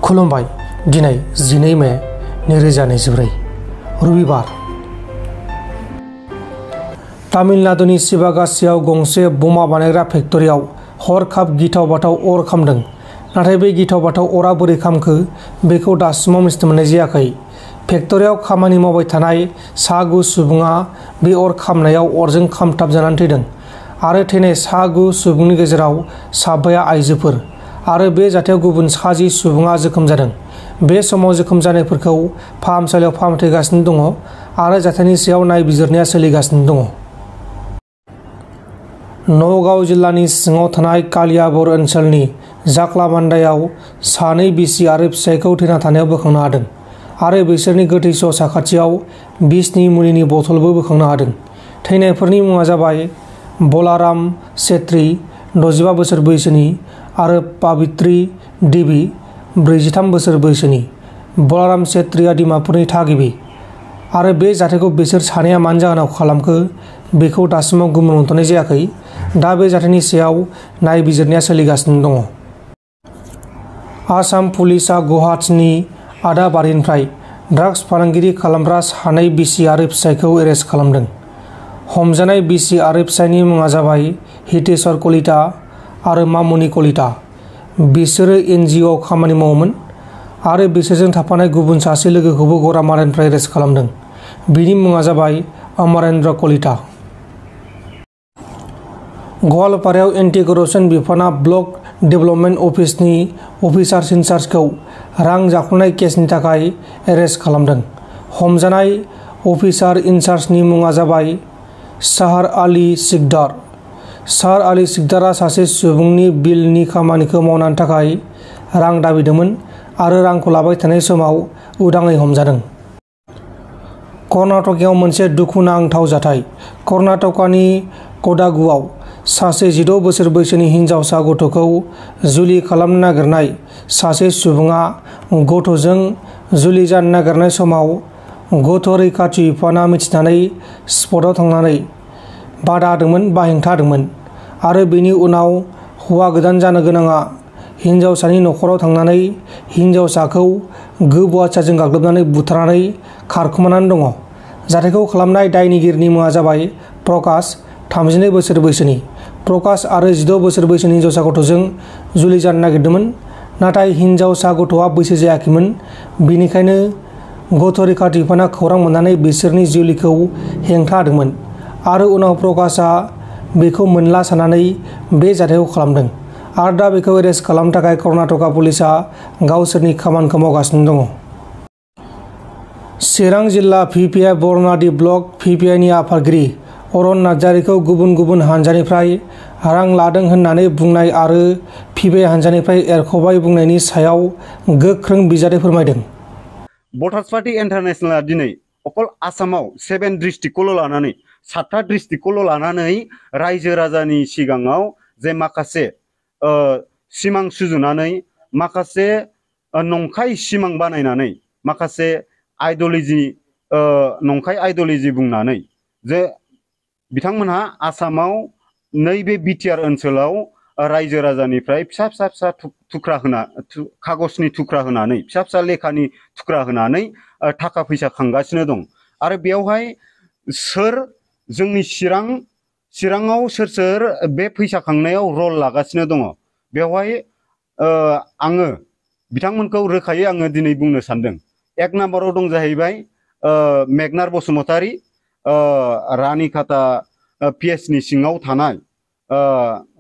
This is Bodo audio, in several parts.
खुलुमबाय दिनै 12 मे 2024 रबिबार तामिलनाडुनि शिवगासीआव गंसे बमा बानायग्रा फेक्टरियाव हरखाब गिथाव बाथाव अर खामदों। नाथाय बे गिथाव बाथाव अरा बोरै खामखो बेखौ दासिमाव मिथिनो मोननाय जायाखै। फेक्टरियाव खामानि मावबाय थानाय सा 9 सुबुङा बे अर खामनायाव अरजों खामथाब जानानै थैदों आरो थैनाय सा 9 सुबुंनि गेजेराव 5 आइजोफोर आरो बे जाथायाव गुबुन 10 सुबुङा जोखोम जादों। बे समाव जोखोम जानायफोरखौ फाहामसालियाव फाहामथायगासिनो दङ आरो जाथायनि सायाव नायबिजिरनाया सोलिगासिनो दङ। नगाव जिल्लानि सिङाव थानाय कालियाबर ओनसोलनि जाख्लाबान्दायाव 2 बिसि आरो फिसायखौ थैना थानायाव बोखांनो हादों आरो बिसोरनि गोथै सह साखाथियाव बिसनि मुलिनि बथलबो बोखांनो हादों। थैनायफोरनि मुङा जाबाय बलाराम सेत्री 65 बोसोर बैसोनि आरो पावित्री देवी 43 बोसोर बैसोनि। बलाराम सेत्रीआ डिमापुरनि थागिबि आरो बे जाथायखौ बिसोर सानैया मानि जाहोनाव खालामखो बेखौ दासिमाव गुमुर मोनथ'नाय जायाखै। दा बे जाथायनि सायाव नायबिजिरनाया सोलिगासिनो दङ। आसाम पुलिसआ गुवाहाटीनि आदाबारिनिफ्राय ड्राग्स फालांगिरि खालामग्रा 2 बिसि आरो फिसायखौ एरेस्ट खालामदों। हमजानाय बिसि आरो फिसायनि मुङा जाबाय हितेश्वर कलिता आरो मामुनि कलिता। बिसोरो NGOआव खामानि मावोमोन आरो बिसोरजों थाफानाय गुबुन सासे लोगोखौबो गरामारानिफ्राय एरेस्ट खालामदों। बिनि मुङा जाबाय अमरेन्द्र कलिता। गवालपारायाव एन्टि करप्शन बिफाना ब्लक डेभेलपमेन्ट अफिसनि अफिसार इनचार्जखौ रां जाख्ल'नाय केसनि थाखाय एरेस्ट खालामदों। हमजानाय अफिसार इनचार्जनि मुङा जाबाय साहार आली सिकदार। साहार आली सिकदारआ सासे सुबुंनि बिलनि खामानिखौ मावनायनि थाखाय रां दाबिदोंमोन आरो रांखौ लाबाय थानाय समाव उदाङै हमजादों। कर्नाटकआव मोनसे दुखुनांथाव जाथाय। कर्नाटकनि कडागुआव सासे 16 बोसोर बैसोनि हिनजावसा गथ'खौ जुलि खालामनो नागिरनाय सासे सुबुङा गथ'जों जुलि जानो नागिरनाय समाव गथ' रैखाथि बिफाना मिथिनानै स्पटआव थांनानै बादा होदोंमोन बा हेंथा होदोंमोन आरो बेनि उनाव हौवा गोदान जानो गोनाङा हिनजावसानि न'खराव थांनानै हिनजावसाखौ गोबौआथियाजों गाग्लोबनानै बुथारनानै खारखोमानानै दङ। जाथायखौ खालामनाय दायनिगिरिनि मुङा जाबाय प्रकाश 32 बोसोर बैसोनि। प्रकाश आरो 16 बोसोर बैसोनि हिनजावसा गथ'जों जुलि जानो नागिरदोंमोन, नाथाय हिनजावसा गथ'आ बैसो जायाखैमोन। बेनिखायनो गथ' रैखाथि बिफाना खौरां मोननानै बिसोरनि जुलिखौ हेंथा होदोंमोन आरो उनाव प्रकाशआ बेखौ मोनला साननानै बे जाथायखौ खालामदों आरो दा बेखौ एरेस्ट खालामनो थाखाय कर्नाटका पुलिसआ गावसोरनि खामानिखौ मावगासिनो दङ। चिरां जिल्ला PPI बरनादि ब्लक PPIनि आफादगिरि अरन नार्जारिखौ गुबुन गुबुन हानजानिफ्राय रां लादों होननानै बुंनाय आरो PPI हानजानिफ्राय एरख'बाय बुंनायनि सायाव गोख्रों बिजाथि फोरमायदों। भटार्स पार्टी इन्टारनेशनेलआ दिनै अकल आसामाव 7 डिस्ट्रिक्टखौल' लानानै 7 डिस्ट्रिक्टखौल' लानानै रायजो राजानि सिगाङाव जे माखासे सिमां सुजुनानै माखासे नंखाय सिमां बानायनानै माखासे आइडिय'ल'जि नंखाय आइडिय'ल'जि बुंनानै जे बिथांमोनहा आसामाव नैबे बिटिआर ओनसोलाव रायजो राजानिफ्राय फिसा थुख्रा होना कागजनि थुख्रा होनानै फिसा लेखानि थुख्रा होनानै थाखा फैसा खांगासिनो दं आरो बेवहाय सोर जोंनि चिराङाव सोर बे फैसा खांनायाव रल लागासिनो दङ बेवहाय आङो बिथांमोनखौ रोखायै आङो दिनै बुंनो सानदों। 1 नाम्बाराव दं जाहैबाय मेगनार बसुमतारी, रानिखाता PSनि सिङाव थानाय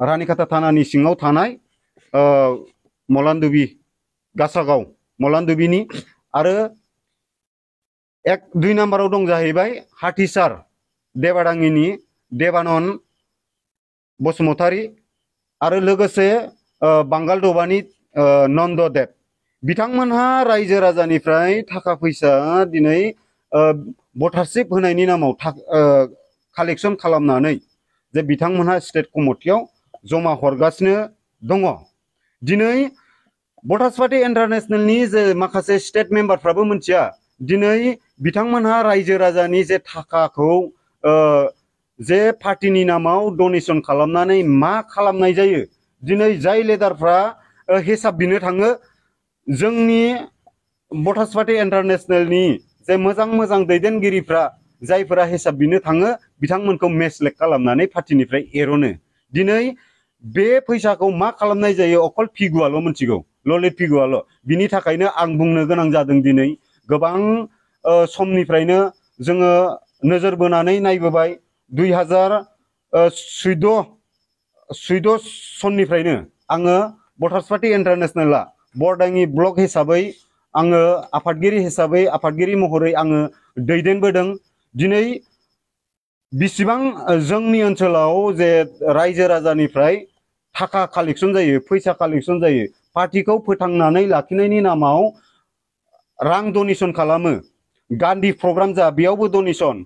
रानिखाता थानानि सिङाव थानाय मलानदुबि गासागाव मलानदुबिनि आरो 2 नाम्बाराव दं जाहैबाय हाथिसार देबादाङिनि देबानन बसुमतारी आरो लोगोसे बांगालदबानि नन्ददेब। बिथांमोनहा रायजो राजानिफ्राय थाखा फैसा दिनै भटारशिप होनायनि नामाव कालेक्सन खालामनानै जे बिथांमोनहा स्टेट कमिटियाव जमा हरगासिनो दङ। दिनै भटार्स पार्टी इन्टारनेशनेलनि जे माखासे स्टेट मेम्बारफ्राबो मिथिया दिनै बिथांमोनहा रायजो राजानि जे थाखाखौ जे पार्टीनि नामाव डनेसन खालामनानै मा खालामनाय जायो। दिनै जाय लिडारफ्रा हिसाब बिनो थाङो जोंनि भटार्स पार्टी इन्टारनेशनेलनि जे मोजां दैदेनगिरिफ्रा जायफोरा हिसाब बिनो थाङो बिथांमोनखौ मेसलेक्ट खालामनानै पार्टीनिफ्राय एर'नो। दिनै बे फैसाखौ मा खालामनाय जायो अकल पिगुआल' मिथिगौ, ललित पिगुआल'। बिनि थाखायनो आं बुंनो गोनां जादों दिनै गोबां समनिफ्रायनो जोङो नोजोर बोनानै नायबोबाय 2014 सननिफ्रायनो आङो भटार्स पार्टी इन्टारनेशनेला बरदाङि ब्लक हिसाबै आङो आफादगिरि महरै आङो दैदेनबोदों। दिनै बिसिबां जोंनि ओनसोलाव जे रायजो राजानिफ्राय थाखा कालेक्सन जायो, फैसा कालेक्सन जायो, पार्टीखौ फोथांनानै लाखिनायनि नामाव रां डनेसन खालामो। गान्धी प्रग्राम जा बेयावबो डनेसन,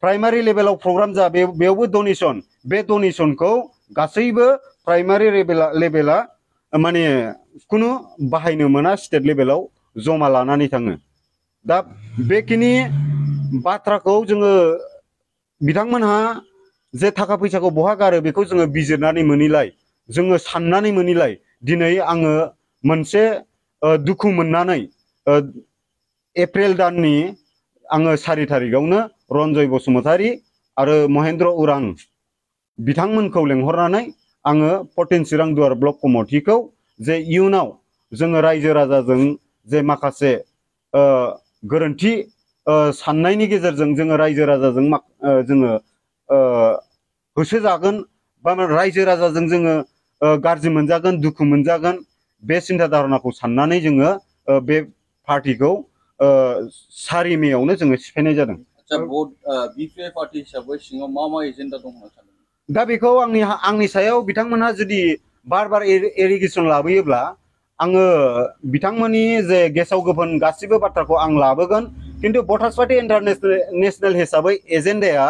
प्राइमारि लेभेलाव प्रग्राम जा बेयावबो डनेसन। बे डनेसनखौ गासैबो प्राइमारि लेभेला माने कुनु बाहायनो मोना, स्टेट लेभेलाव जमा लानानै थाङो। दा बेखिनि बाथ्राखौ जोङो बिथांमोनहा जे थाखा फैसाखौ बहा गारो बेखौ जोङो बिजिरनानै मोनैलाय, जोङो साननानै मोनैलाय दिनै आङो मोनसे दुखु मोननानै एप्रिल दाननि आङो 4 थारिखआवनो रन्जय बसुमतारी आरो महेन्द्र उरां बिथांमोनखौ लेंहरनानै आङो पटेन चिरां दुवार ब्लक कमिटिखौ जे इयुनाव जोङो रायजो राजाजों जे माखासे गोरोन्थि साननायनि गेजेरजों जोङो रायजो राजाजों जोङो होसोजागोन बा रायजो राजाजों जोङो गाज्रि मोनजागोन, दुखु मोनजागोन, बे सिन्था धारणाखौ साननानै जोङो बे पार्टीखौ 4 मेआवनो जोङो सिफायनाय जादों। बिपिआइ पार्टी हिसाबै सिङाव मा एजेन्डा दं होनना सानो? दा बेखौ आंनि सायाव बिथांमोनहा जुदि बार एलिगेसन लाबोयोब्ला आङो बिथांमोननि जे गेसाव गोफोन गासिबो बाथ्राखौ आं लाबोगोन। किन्तु भटार्स पार्टी इन्टारनेशनेल हिसाबै एजेन्डाया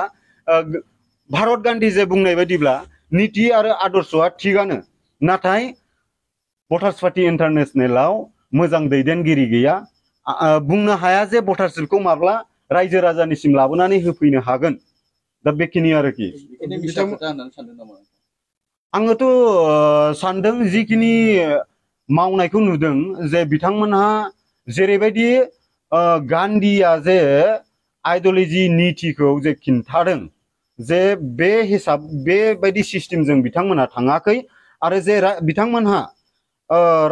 भारत गान्धी जे बुंनाय बायदिब्ला नीति आरो आदर्शआ थिगानो, नाथाय भटार्स पार्टी इन्टारनेशनेलाव मोजां दैदेनगिरि गैया। बुंनो हाया जे भटारशिपखौ माब्ला रायजो राजानिसिम लाबोनानै होफैनो हागोन। दा बेखिनि आरोखि। आङोथ' सानदों जिखिनि मावनायखौ नुदों जे बिथांमोनहा जेरैबायदि गान्धीया जे आइडिय'लजि नीतिखौ जे खिन्थादों जे बे हिसाब बेबायदि सिस्टेमजों बिथांमोनहा थाङाखै। आरो जे बिथांमोनहा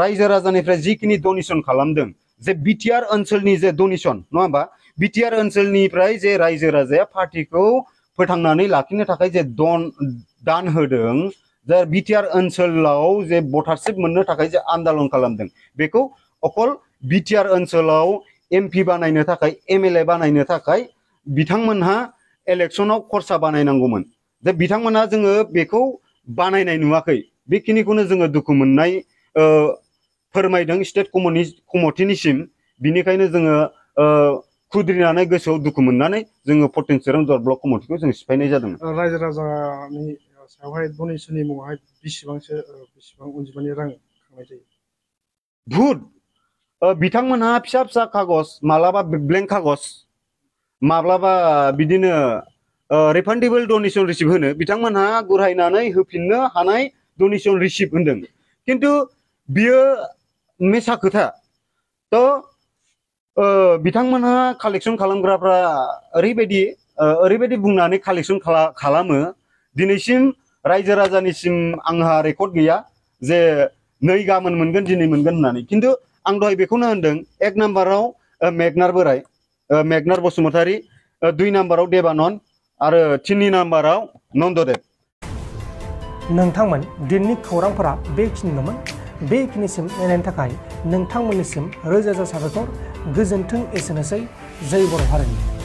रायजो राजानिफ्राय जिखिनि डनेसन खालामदों, जे बिटिआर ओनसोलनि जे डनेसन नङा होमबा, बिटिआर ओनसोलनिफ्राय जे रायजो राजाया पार्टीखौ फोथांनानै लाखिनो थाखाय जे दान होदों, जे बिटिआर ओनसोलाव जे भटारशिप मोननो थाखाय जे आन्दलन खालामदों, बेखौ अकल बिटिआर ओनसोलाव एमपि बानायनो थाखाय, एमएलए बानायनो थाखाय बिथांमोनहा इलेक्सनाव खरसा बानायनांगौमोन। जे बिथांमोनहा जोङो बेखौ बानायनाय नुवाखै। बेखिनिखौनो जोङो दुखु मोननाय फोरमायदों स्टेट कमिटिनिसिम। बिनिखायनो जोङो खुद्रिनानै गोसोआव दुखु मोननानै जोङो पटेन चिरां दुवार ब्लक कमिटिखौ जों सिफायनाय जादों। रायजो राजानि सायावहाय डनेसननि मुङावहाय बेसेबां अनजिमानि रां खांनाय जायो? भुट बिथांमोनहा फिसा फिसा कागज, मालाबा ब्लेंक कागज, माब्लाबा बिदिनो रिफान्डेबल डनेसन रिसिप्ट होनो, बिथांमोनहा गुरायनानै होफिननो हानाय डनेसन रिसिप्ट होनदों। किन्तु बियो मिसा खोथा। थ' बिथांमोनहा कालेक्सन खालामग्राफ्रा ओरैबायदि बुंनानै कालेक्सन खालामो, दिनैसिम रायजो राजानिसिम आंहा रेकर्ड गैया जे नै गाबोन मोनगोन दिनै मोनगोन होननानै। किन्तु आं दहाय बेखौनो होनदों, 1 नाम्बाराव मेगनार बोराय, मेगनार बसुमतारी, 2 नाम्बाराव देबानन आरो 3 नाम्बाराव नन्ददेब। नोंथांमोन दिननि खौरांफोरा बेखिनिल'मोन। बेखिनिसिम नायनायनि थाखाय नोंथांमोननिसिम रोजा रोजा साबायखर। गोजोन्थों। एसेनोसै। जय बर' हारिनि।